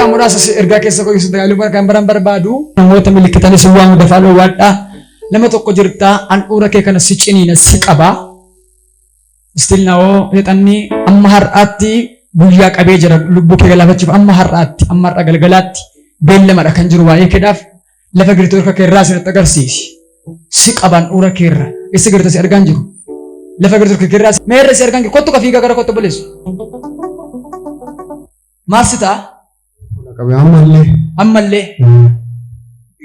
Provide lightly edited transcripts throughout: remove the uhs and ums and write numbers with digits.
Daqiiqaa muraasa ergaa keessa koo ibsu tajaajiluu kan baran barbaadu namoota milikkitanii si waamu dafaa dhoowwaadhaa. Nama tokko jirtaa handhuura kee kana si ciniina si qabaa. Still now seexanni amma har'aatti guyyaa qabee jira lubbuu kee galaafachuuf amma har'aatti amma har'a galgalaatti beellamadha kan jiru waa'ee keedhaaf lafa girtuu harka kee irraa sirriitti agarsiisi. Si qaban handhuura kee irra eessa girta si argaan jiru. Lafa girtuu harka kee irraa meerra si argaan jiru kottu ka fiigaa gara kottu obboleessu. Maal si ta'a? Qabe ammallee. Ammallee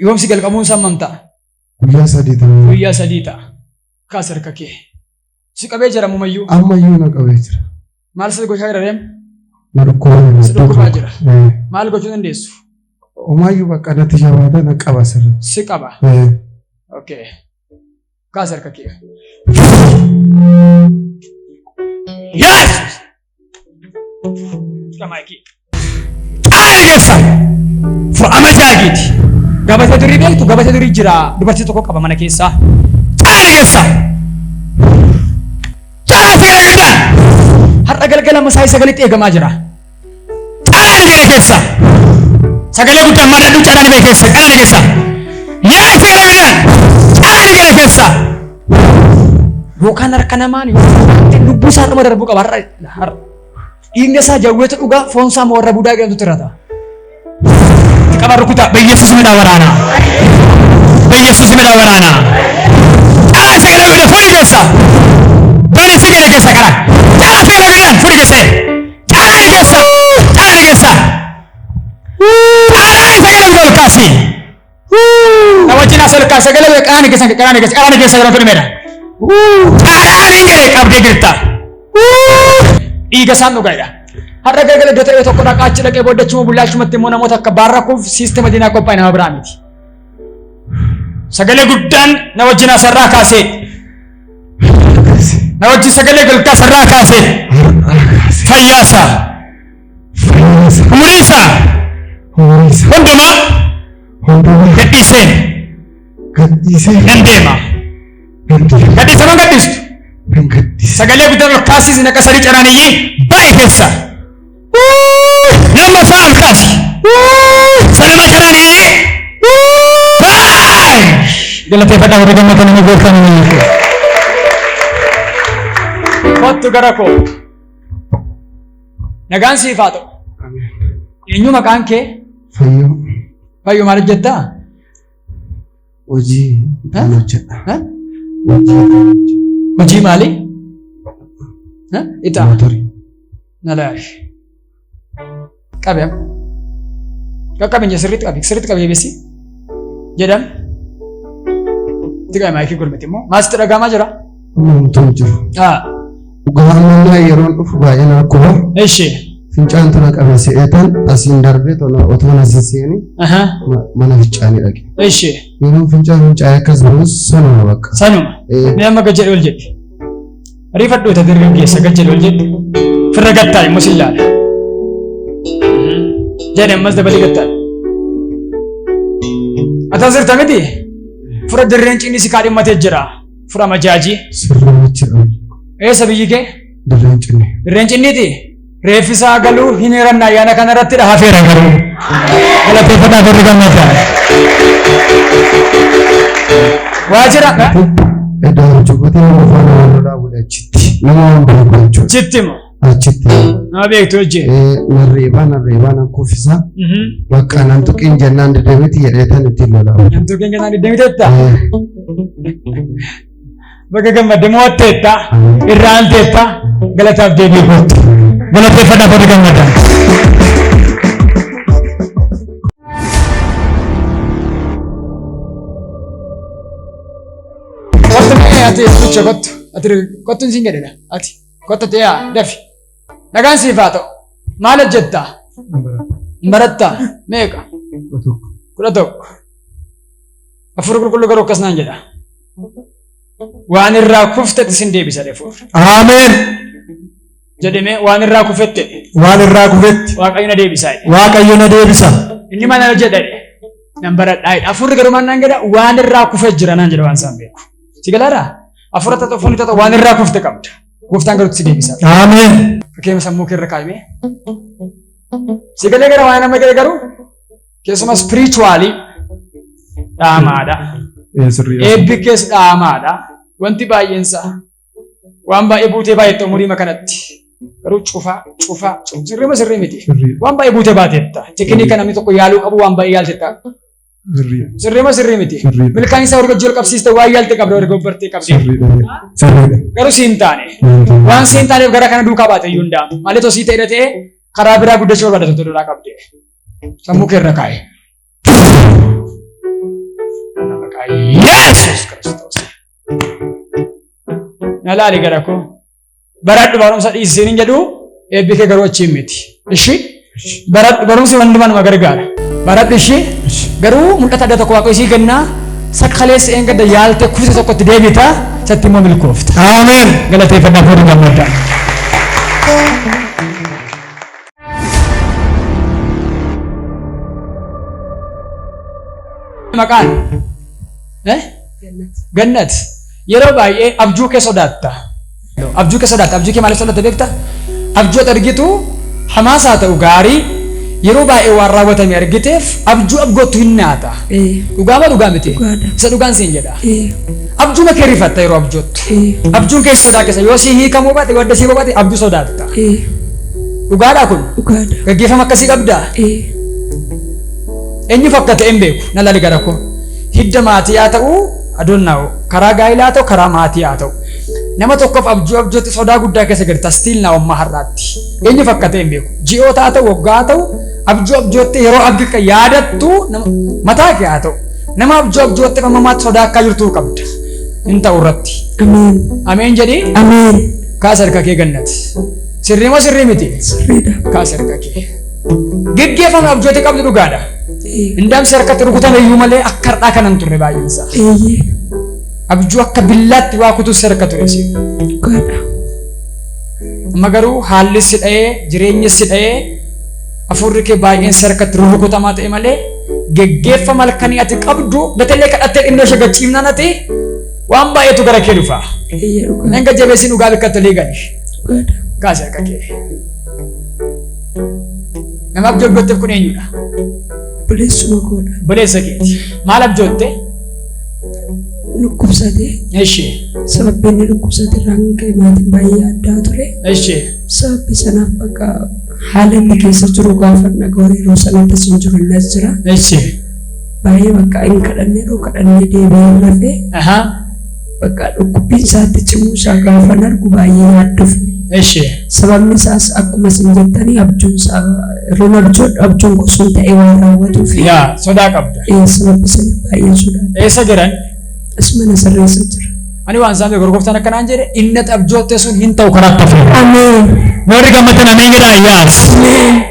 yoom si galqamuun isaa hammam ta'a? Guyyaa 3 ta'a. Guyyaa 3 ta'a. Kaas harka kee. Si qabee jira ammumayyuu. Ammayyuu na qabee jira. Maal si gochaa jira deem? Na dhukkubaa jira. Si dhukkubaa jira. Maal gochuu dandeessu? Homaayyuu bakka natti jabaata na qaba sirriitti. Si qaba. Okay. Kaas harka kee. Yes! Qaala keessa fur'ama jaagiiti. Gabatee durii beektu gabatee durii jira dubartii tokko qaba mana keessaa. Qaala keessa. Caalaa sagalee guddaan har'a galgala masaayii sagalitti eegamaa jira. Caalaa ni keessa. Sagalee guddaan maadhadhu caalaa ni keessa caalaa ni keessa. Yaa sagalee guddaan caalaa ni keessa. Yookaan harka namaan yookaan lubbuu isaa dhuma darbuu qaba har'a har'a. Dhiigni isaa jawweetu dhugaa foon isaa immoo warra budaa jedhamtutti irra ta'a. Itti qaba rukutaa Beyyesuus midhaa waraanaa. Beyyesuus midhaa waraanaa. Caalaa sagalee guddaa fuudhi keessa. Bani sagalee keessa qara. Caalaa sagalee guddaan fuudhi keessa. Caalaa ni keessa. Caalaa ni keessa. Caalaa sagalee guddaa ol kaasi. Na wajjin as ol kaasi sagalee guddaa qaraani keessa qaraani keessa qaraani keessa yeroo kun meedha. Qaraan hin gale qabdee jirta. Dhiiga isaan dhugaadha. Har'a galgala iddoo ta'e tokko dhaqaa achi dhaqee booddachuma bullaachumatti immoo namoota akka baarrakuuf siistema diinaa qophaa'e nama biraa miti. Sagalee guddaan na wajjin asirraa kaasee. Na wajjin sagalee galkaa asirraa kaasee. Fayyaasaa. Umurii isaa. Hundumaa. Gadhiiseen. Nan deema. Gadhiisa man gadhiistu. Sagalee guddaan ol kaasisi naqa sadii caraan iyyee baay'ee keessa. Lammaffaa ol kaasi. Sanuma caraan iyyee baay'ee. Galateeffadhaa warra gammatan nama gooftaan nama hiiku. Kottu gara koo. Nagaan siif haa ta'u. Eenyu maqaan kee? Fayyoo. Fayyoo maal hojjettaa? Hojii itti hojjedha. Hojii maali? Ixaa. Mootorii. Nalaash. Qabi amma. Qaqqabi inje sirriitti qabi. Sirriitti qabi jabeessi. Jedham. Itti qabi maayikii gurmiti immoo. Maal sitti dhaga'amaa jira? Homtuu hin jiru. Dhugaa ammallee yeroon dhufu baay'ee na dhukkuba. Eshi. Fincaan tana qabe se'eetan asiin darbee tona otoon asiin seeni mana fincaanii dhaqe. Eshi. Yeroon fincaan fincaa'ee akkas bahu sanuma bakka. Sanuma. Mee amma gad jedhi ol jedhi. Ariifadhu ta dargaggeessa gad jedhi ol jedhi. Firra gattaa immoo sin laala. Jedhi ammas dabalii gattaa. Ati as jirta miti? Fura dirreen cinni si kaadhimmatee jira. Fura majaajii. Sirriitti jedhamu. Eessa biyyi kee? Dirreen cinni. Dirreen cinniiti? Reeffi isaa galuu hin hiranna ayyaana kana irratti hafeera garuu. Galateeffadhaa warri gammadan. Waa jira. Iddoo hojjetatee nama faana wal lolaa bule achitti. Nama waan beeku jechuudha. Achitti moo? Achitti. Nama beektu hojii. Nan reebaa nan kuffisa. Bakka nan tuqiin jennaan deddeebiitti jedheetan ittiin lolaa bule. Nan tuqiin jennaan deddeebiteetta? Bakka gammadde mo'atteetta. Irraa aanteetta. Galataaf deebii kootti. Galateeffadhaa warri gammadan. Kottu mee ati micha kottu. Ati kottu siin jedhedha. Ati kottu ta'aa dafi. Nagaan siif haa ta'u. Maal hojjettaa? Barattaa? Meeqa? 11. Hafuurri qulqulluu garuu akkas naan jedha. Waan irraa kuftetti sin deebisa hafuurri. Ameen. Jedhamee waan irraa kufette. Waan irraa kufetti. Waaqayyo na deebisa. Waaqayyo na deebisa. Inni maal na jedha? Nan baradhaa jedha. Hafuurri garuu maal naan jedha? Waan irraa kufee jira naan jedha waan isaan beeku. Si galaadhaa? Hafuura ta'u foon ta'u waan irraa kufte qabda. Gooftaan garuu si deebisa. Ameen. Fakkeenya sammuu kee irra kaa'imee. Si galee gara waan nama galee garuu keessumaa spiritually dhaamaadha. Sirriidha. Eebbi kees dhaamaadha. Wanti baay'eensaa waan baay'ee buutee baay'eetta umurii kanatti. Garuu cufaa cufaa sirriima sirrii miti. Sirriidha. Waan baay'ee buutee baateetta. Tekinika namni tokko yaaluu qabu waan baay'ee yaaltetta. Sirriidha. Sirriima sirrii miti. Sirriidha. Milkaan isaa warra wajjin qabsiiste waan yaalte qabda warra gobbartee qabdi. Sirriidha. Sirriidha. Garuu siin taane. Waan siin taaneef gara kana duukaa baate iyyuu hundaa. Maaliif osii ta'e ta'ee karaa biraa guddachuu barbaada tokko duraa qabde. Sammuu kee irra kaa'e. Maqaa Yesuus Kiristoos. Na laali gara koo. Baradhu barumsa dhiisisiin hin jedhu eebbi kee garuu achiin miti. Ishi baradhu barumsi wantumaa nama gargaara. Baradhu ishi garuu mul'ata adda tokko waaqayyo isii kennaa sakkaleessa een gadda yaalte kufte tokkotti deebita isatti immoo milkoofta. Ameen. Galateeffannaa fuudhu gammaddaa. Maqaan Gannat yeroo baay'ee abjuu kee sodaatta. Abjuu kee sodaatta. Abjuu kee maaliif sodaatta beekta? Abjuu ati argitu hamaas haa ta'u gaarii yeroo baay'ee waan raawwatame argiteef abjuu abgoottu hin naata. Dhugaa moo dhugaa miti? Dhugaadha. Isa dhugaan siin jedha. Abjuma kee rifatta yeroo abjoottu. Abjuun kee sodaa keessa yoo si hiikamuu baate yoo adda sii baate abjuu sodaatta. Dhugaadhaa kun? Dhugaadha. Gaggeeffama akkasii qabdaa? Eenyuuf akka ta'e hin beeku. Na laali gara koo. Hidda maatii haa ta'u adoonnaa'u karaa gaa'ilaa haa ta'u karaa maatii haa ta'u. Nama tokkoof abjuu abjootti sodaa guddaa keessa gadi tastiil naa ummaa har'aatti. Eenyuuf akka ta'e hin beeku. Ji'oota haa ta'u waggaa haa ta'u abjuu abjootti yeroo abdii akka yaadattu mataa kee haa ta'u. Nama abjuu abjootti ammamaatti sodaa akka jirtu qabda. Hin ta'u irratti. Ameen. Ameen jedhii Ameen. kaas harka kee Gannati. Sirrii moo sirrii miti? Sirriidha. Kaas harka kee. Geggeeffama abjootti qabdu dhugaadha. Indaamsi harkatti rukutame iyyuu malee akka har'aa kanan turre baay'eensaa. Abjuu akka billaatti waa kutus harka ture si. Dhugaadha. Amma garuu haalli si dha'ee jireenyi si dha'ee hafuurri kee baay'een si harkatti rurrukutamaa ta'e malee geggeeffama halkanii ati qabdu betellee kadhattee xinnoo ishee gachiifnaan ati waan baay'eetu gara kee dhufa. Dhugaadha. Nan gajjabeessin dhugaa bakka tolii gali. Dhugaadha. Kaasi harka kee. Nama abjuu abjootteef kun eenyudha? Obboleessuma koodha. Obboleessa keeti. Maal abjootte? Dhukkubsatee Ishi. sababbi inni dhukkubsate irraa kan ka'e maatiin baay'ee addaa ture. Ishi. Sababbi sanaaf bakka haala inni keessa jiru gaafa dhaga'u yeroo sanatti as hin jiru inni as jira. Ishi. Baay'ee bakka hin kadhannee dhoo kadhannee deebi'ee rafee Aha. bakka dhukkubbiin isaatti cimuu isaa gaafa argu baay'ee yaaddofne. Ishi. Sababni isaas akkuma isin jettanii abjuun isaa yeroo abjuun abjuun gosuun ta'ee waan raawwatuuf Yaa sodaa qabda. Sababbi sanaaf baay'ee sodaadha. Eessa jiran? As mana sirreessa jira. Ani waan isaan beeku gooftaan akkanaan jedhe inni ati abjootte sun hin ta'u karaatti hafeera. Ameen. Warri gammatan ameen jedhaa yaas.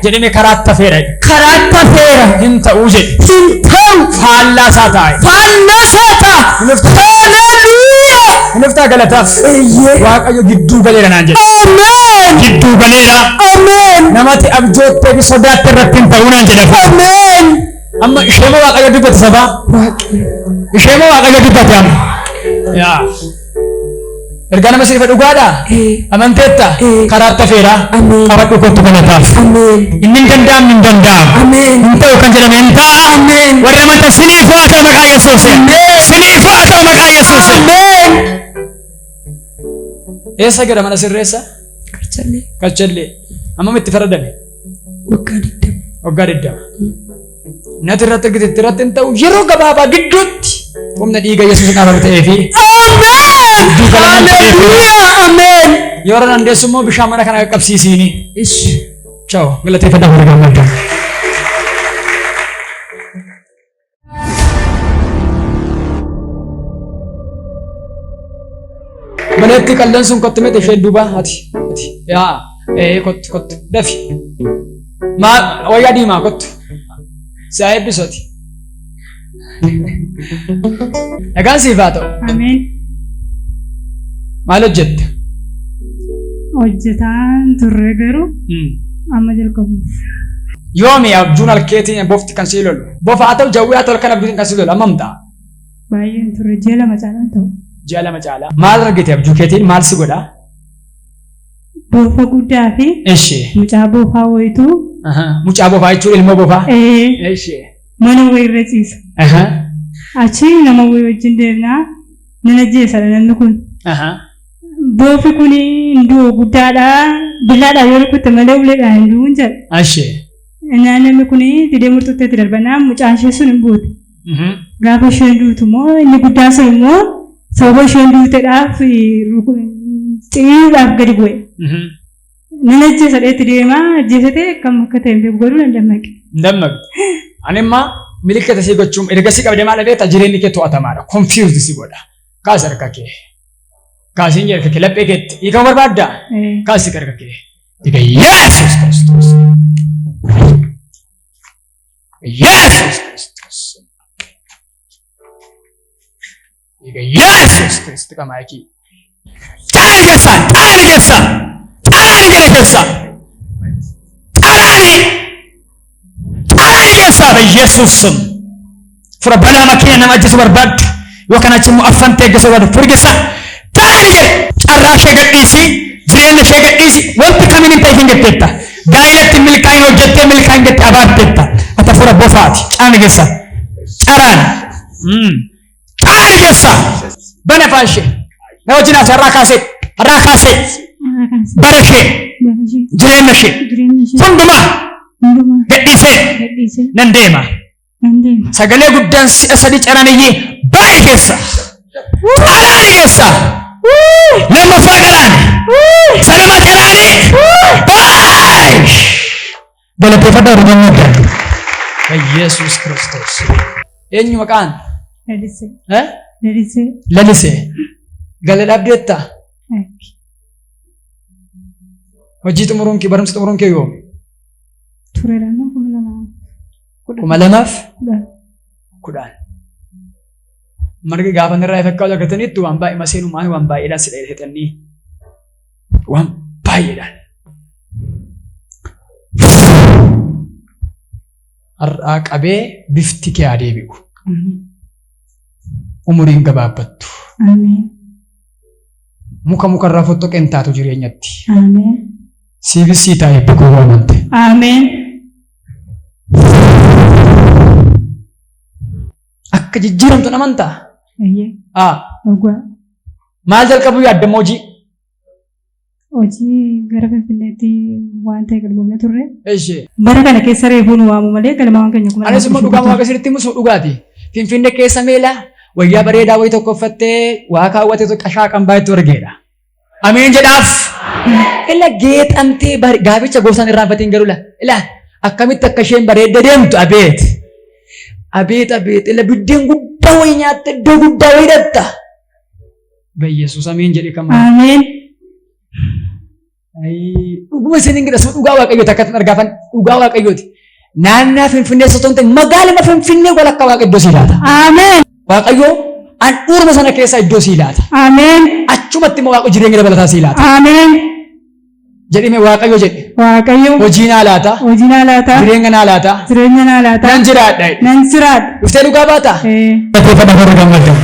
Jedhame karaatti hafeera. Karaatti hafeera. Hin ta'uu jedhe. Hin ta'u. Faallaa isaa taa'e. Faallaa isaa ta'a. Haleluuyaa. Hinuftaa galataaf. Waaqayyo gidduu galeera naan jedhe. Ameen. Gidduu galeera. Ameen. Namati abjoottee fi sodaatte irratti hin ta'uu naan jedhe. Ameen. Amma isheema Waaqayyo dubbate sabaa. Isheema Waaqayyo dubbate amma. Yaa. Ergaa nama sirifa dhugaadhaa? Amanteetta? Karaatti hafeera. Ameen. Qabadhu kottu galataaf. Ameen. Inni hin danda'amne hin danda'amu. Ameen. Hin ta'u kan jedhame hin ta'a. Ameen. Warri amantan siniif haa ta'u maqaa Yesuusiin. Siniif haa ta'u maqaa Yesuusiin. Ameen. Eessa gara mana sirreessa? Karchallee. Karchallee. Ammam itti faradame? Waggaa 20. Waggaa 20. Nati irratti argite irratti hin ta'u yeroo gabaabaa gidduutti humna dhiiga Yesuusin araara ta'ee fi Ameen. Haleluuyaa. Ameen. yeroo dandeessu immoo bishaan mana kana qaqqabsiisiini. Ishi. Ciao. Galateeffadhaa warra gammaddan. Manatti qallan sun kottu miti isheen duuba ati ati yaa kottu kottu dafi maa wayyaa diimaa kottu si haa eebbisu ati. Nagaan siif haa ta'u. Ameen. Maal hojjette? Hojjetaan turre garuu amma jalqabuuf. Yoomi abjuun halkeetiin bofti kan sii lolu. Bofa haa ta'u jawwee haa ta'u halkan abjuutiin kan sii lolu hammam ta'a? Baay'een turre ji'a 2 caalaan ta'u. Ji'a 2 caalaa. Maal argite abjuu keetiin maal si godhaa? Bofa guddaa fi Ishi. mucaa bofaa wayituu Mucaa bofaa jechuun ilmoo bofaa. Ee. Mana wayii irra ciisa. Achi nama wayii wajjin deemnaa nan ajjeesadha namni kun. Boofi kun hin du'u guddaadha. Billaadhaan yoo rukutte malee uleedhaan hin du'uun jedha. Innaan namni kun didee murtuutteetti darbannaan mucaan ishee sun hin buute. Gaafa isheen duutu immoo inni guddaan sun immoo sababa isheen duuteedhaaf ciniinuudhaaf gadi bu'e. Nan ajjeesa dheetti deemaa ajjeesatee akkam akka ta'e hin beeku garuu nan dammaqe. Hin dammaqe. Ani immoo milikkata sii gochuun erga si qabdee maal beekta jireenyi kee to'atamaadha. Confused si godha. Kaasi harka kee. Kaasiin harka kee laphee keetti. Hiikama barbaaddaa? Kaasi harka kee. Dhiiga Yesuus Kiristoos. Yesuus Kiristoos. Dhiiga Yesuus Kiristoos qamaakii. Xaraani keessaa, xaraani keessaa, xaraani jala keessaa, xaraani, xaraani keessaa በኢየሱስ ስም fura balaa makiina nama ajjeesu barbaaddu yookaan achi immoo affantee ajjeesu barbaaddu furi keessaa xaraani jedhe carraa ishee gadhiisi jireenya ishee gadhiisi wanti kamiin hin ta'in jetteetta gaa'ilatti milkaa'in hojjettee milkaa'in jette abaarteetta ata fura bofaati caani keessa caraan caani keessa bana afaan ishee na wajjin haasa'e har'aa kaasee har'aa kaasee bara ishee jireenya ishee hundumaa gadhiisee nan deema. Sagalee guddaan si'a sadii caraniyyee baay'ee keessa xaraani keessa lammaffaa caraani sadama caraani baay'ee galateeffadhaa Oromoon guddaan በኢየሱስ ክርስቶስ eenyu maqaan? Lalisee. Lalisee. Lalisee. Gala dhabdeetta? Hojii xumuruun kee barumsa xumuruun kee yoom? Tureera immoo 2010. 2010. Margi gaafa irraa fakkaatu argatanitti waan baay'ee maseenumaan waan baay'eedhaan si dheeressanii waan baay'eedhaan. Har'aa qabee bifti kee haa deebi'u. Umuriin gabaabbattu. Muka mukarraa fottoqeen taatu jireenyatti. Siifis sii taa'ee bikoo waamante. Ameen. Akka jijjiiramtu amantaa? Dhugaa. Maal jalqabuu yaadda hojii? Hojii gara Finfinneetti waan ta'e galmoofne turre. Ishee. Bara kana keessa reefuu nu waamu malee galmaawwan keenya kuma. Anis immoo dhugaa waaqa sirriitti himu dhugaati. Finfinnee keessa meela wayyaa bareedaa wayii tokko uffattee waa kaawwatee qashaa kan baay'eetu argeedha. Ameen jedhaaf. Ila geexamtee gaaficha gooftaan irraanfatiin garuu la. Ila akkamitti akka isheen bareedde deemtu abeet. Abeet abeet ila biddeen guddaa wayii nyaatte iddoo guddaa wayii dhatta. በኢየሱስ አሜን jedhe kama. Ameen. Dhuguma isin hin sun dhugaa waaqayyooti akkatti argaafan dhugaa waaqayyooti. Naannaa Finfinnee osoo hin ta'in magaaluma Finfinnee walakkaa waaqa iddoo sii laata. Ameen. Waaqayyo handhuuruma sana keessa iddoo sii laata. Ameen. Achumatti immoo waaqa jireenya dabalataa sii laata. Ameen. Jedhime waaqayyo jedhe. Waaqayyo. Hojii naa laata. Hojii naa laata. Jireenya naa laata. Jireenya naa laata. Nan jiraadha. Nan jiraadha. Dhuftee dhugaa baata? Ee. Galateeffadhaa warra gammaddan.